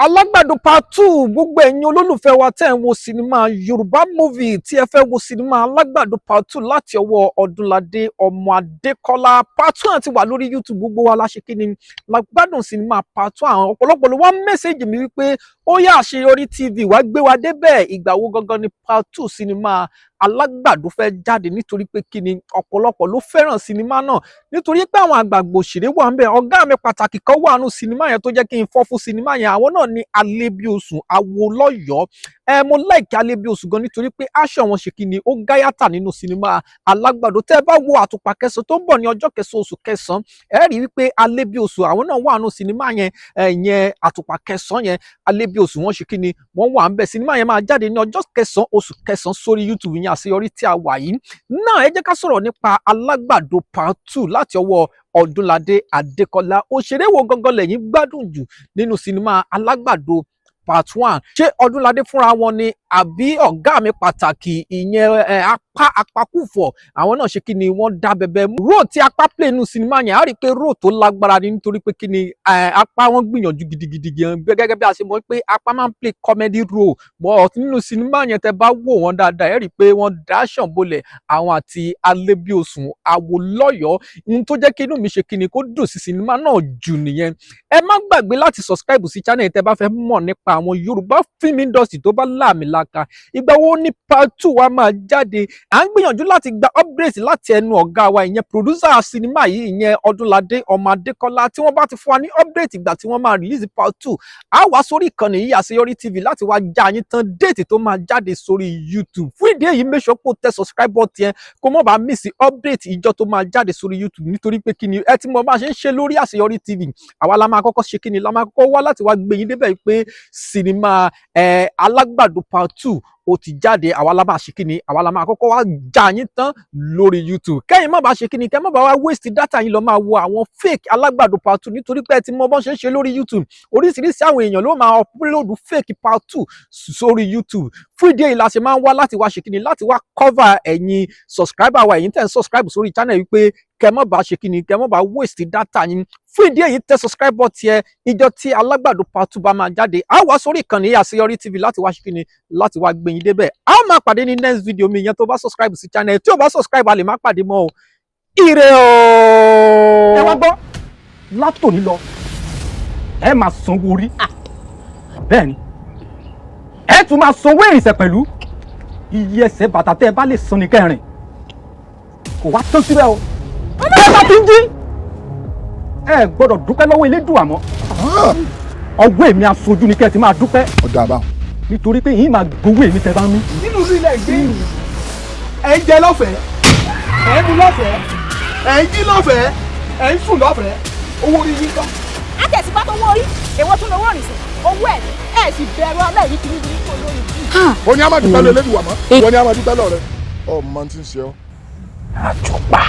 Alágbàdo part two. Gbogbo ẹ̀yin olólùfẹ́ wa tẹ́ ń wo sinimá Yorùbá movie, tí ẹ fẹ́ wo sinimá Alágbàdo part two láti ọwọ́ Ọdúnládé ọmọ Adékọ́lá, part one ti wà lórí YouTube. Gbogbo wa la ṣe kí ni, la gbádùn sinimá part one. Àwọn ọ̀pọ̀lọpọ̀ ló wá message mi wípé ó yá, Àṣeyọrí TV wá gbé wa débẹ̀, ìgbà wo gangan ni part two sinimá Alágbàdo fẹ́ jáde? Nítorí pé kí ni, ọ̀pọ̀lọpọ̀ ló fẹ́ràn sinimá náà, nítorí pé àwọn àgbààgbà òṣèré wà ń bẹ̀. Ọ̀gá mi pàtàkì kan wà nù sinimá yẹn tó jẹ́ kí n fọ́ fún sinimá yẹn. Àwọn náà ni Alébíoṣù Awolọ́yọ̀. Ẹ mo like Alébíoṣù gan, nítorí pé aṣọ wọn ṣe kí ni, ó gáyàtà nínú sinimá Alágbàdo. Tẹ́ ẹ bá wo Àtùpà Kẹsàn tó ń bọ̀ ní ọjọ́ 9 oṣù 9, ẹ rí wípé Alébíoṣù àwọn náà wà nù sinimá yẹn. Ẹ yẹn Àtùpà Kẹsàn yẹn, Alébíoṣù wọn ṣe kí ni, wọ́n wà ń bẹ̀. Sinimá yẹn máa jáde ní ọjọ́ 9 oṣù 9 sórí YouTube yẹn, Àṣeyọrí tí a wà yìí náà. Ẹ jẹ́ ká sọ̀rọ̀ nípa Alágbàdo part two láti ọwọ́ Ọdúnládé Adékọ́lá. Òṣèré wo gangan lẹ́yìn gbádùn jù nínú sinimá Alágbàdo part one? Ṣé Ọdúnládé fúnra wọn ni, àbí ọ̀gá mi pàtàkì ìyẹn ẹ apá apakúfọ̀? Àwọn náà ṣe kí ni, wọ́n dá bẹbẹ. Role tí apá play nínú sinimá yẹn, á rí i pé role tó lágbára ni, nítorí pé kí ni, apá wọn gbìyànjú gidigidi gan. Gẹ́gẹ́ bí a ṣe mọ̀ pé apá máa ń play comedy role, but nínú sinimá yẹn, tẹ́ bá wò wọ́n dáadáa, ẹ rí i pé wọ́n dá ṣàn bolẹ̀, àwọn àti Alébíoṣùn Awolọ́yọ̀. Ohun tó jẹ́ kí inú mi ṣe kí ni, kó dùn sí sinimá náà jù nìyẹn. Ẹ má gbàgbé láti subscribe sí channel tẹ́ bá fẹ́ mọ̀ nípa àwọn Yorùbá film industry tó bá láàmìlaka. Ìgbà wo ni part two wa máa jáde? À ń gbìyànjú láti gba update láti ẹnu ọ̀gá wa, ìyẹn producer sinimá yìí, ìyẹn Ọdúnládé ọmọ Adékọ́lá. Tí wọ́n bá ti fún wa ní update ìgbà tí wọ́n máa release part two, á wá sórí ìkànnì yìí, Àṣeyọrí TV, láti wá já yín tán date tó máa jáde sórí YouTube. Fún ìdí èyí, make sure kó tẹ subscribe button yẹn, kó má bàa miss update ìjọ tó máa jáde sórí YouTube. Nítorí pé kí ni, ẹ ti mọ bá a ṣe ń ṣe lórí Àṣeyọrí TV. Àwa la máa kọ́kọ́ ṣe kí ni, la máa kọ́kọ́ wá láti wá gbé yín débẹ̀ pé sinimá ẹ Alágbàdo part two ó ti jáde. Àwa la máa ṣe kí ni, àwa la máa kọ́kọ́ wá já yín tán lórí YouTube, kẹ́yìn má bàa ṣe kí ni, kẹ́ má bàa wá waste data yín lọ máa wo àwọn fake Alágbàdo part two, nítorí pé ẹ ti mọ bọ́n ṣe ń ṣe lórí YouTube. Oríṣiríṣi àwọn èèyàn ló máa upload fake part two sórí YouTube. Fún ìdí èyí la ṣe máa ń wá láti wá ṣe kí ni, láti wá cover ẹ̀yin subscriber wa, ẹ̀yin tẹ̀ ń subscribe sórí channel, wípé kẹ́ má bàa ṣe kí ni, kẹ́ má bàa waste data yín. Fún ìdí èyí, tẹ subscribe button tiẹ̀. Ìjọ tí Alágbàdo part two bá máa jáde, á wá sórí ìkànnì Àṣeyọrí TV láti wá ṣe kí ni, láti wá gbé yín débẹ̀. Á máa pàdé ní next video mi. Ìyẹn tó bá subscribe sí channel. Tí o bá subscribe, a lè má pàdé mọ́ o. Ire o. Ẹ wá gbọ́, látòní lọ, ẹ máa sanwó orí. Bẹ́ẹ̀ ni, ẹ tún máa sanwó ìrìnsẹ̀ pẹ̀lú. Iye ẹsẹ̀ bàtà tẹ́ ẹ bá lè san ní kẹrin. Kò wá tán síbẹ̀ o. Ẹ bá ti ń jí, ẹ gbọ́dọ̀ dúpẹ́ lọ́wọ́ Elédùà mọ́. Ọwọ́ èmi aṣojú ni kẹ́ ẹ ti máa dúpẹ́, Ọ̀dà àbáwọn. nítorí pé yín máa gbowó èmi tẹ́ bá ń mí. Nínú ìlú ilẹ̀ gbé, ẹ̀ ń jẹ lọ́fẹ̀ẹ́, ẹ̀ ń mu lọ́fẹ̀ẹ́, ẹ̀ ń jí lọ́fẹ̀ẹ́, ẹ̀ ń sùn lọ́fẹ̀ẹ́. Owó orí yín kọ́? Àtẹ̀sípá tó wó orí, èwo tún lówó òrìṣẹ́, owó ẹ̀mí ẹ̀ sì bẹ̀rù ọlọ́ọ̀rí kìíní burúkú olórí bíi. Ó ní a máa dúpẹ́ lọ Elédùwà mọ́, ìwọ ní a máa dúpẹ́ lọ rẹ ọmọ tí ń ṣe ọ́. Àjọpá.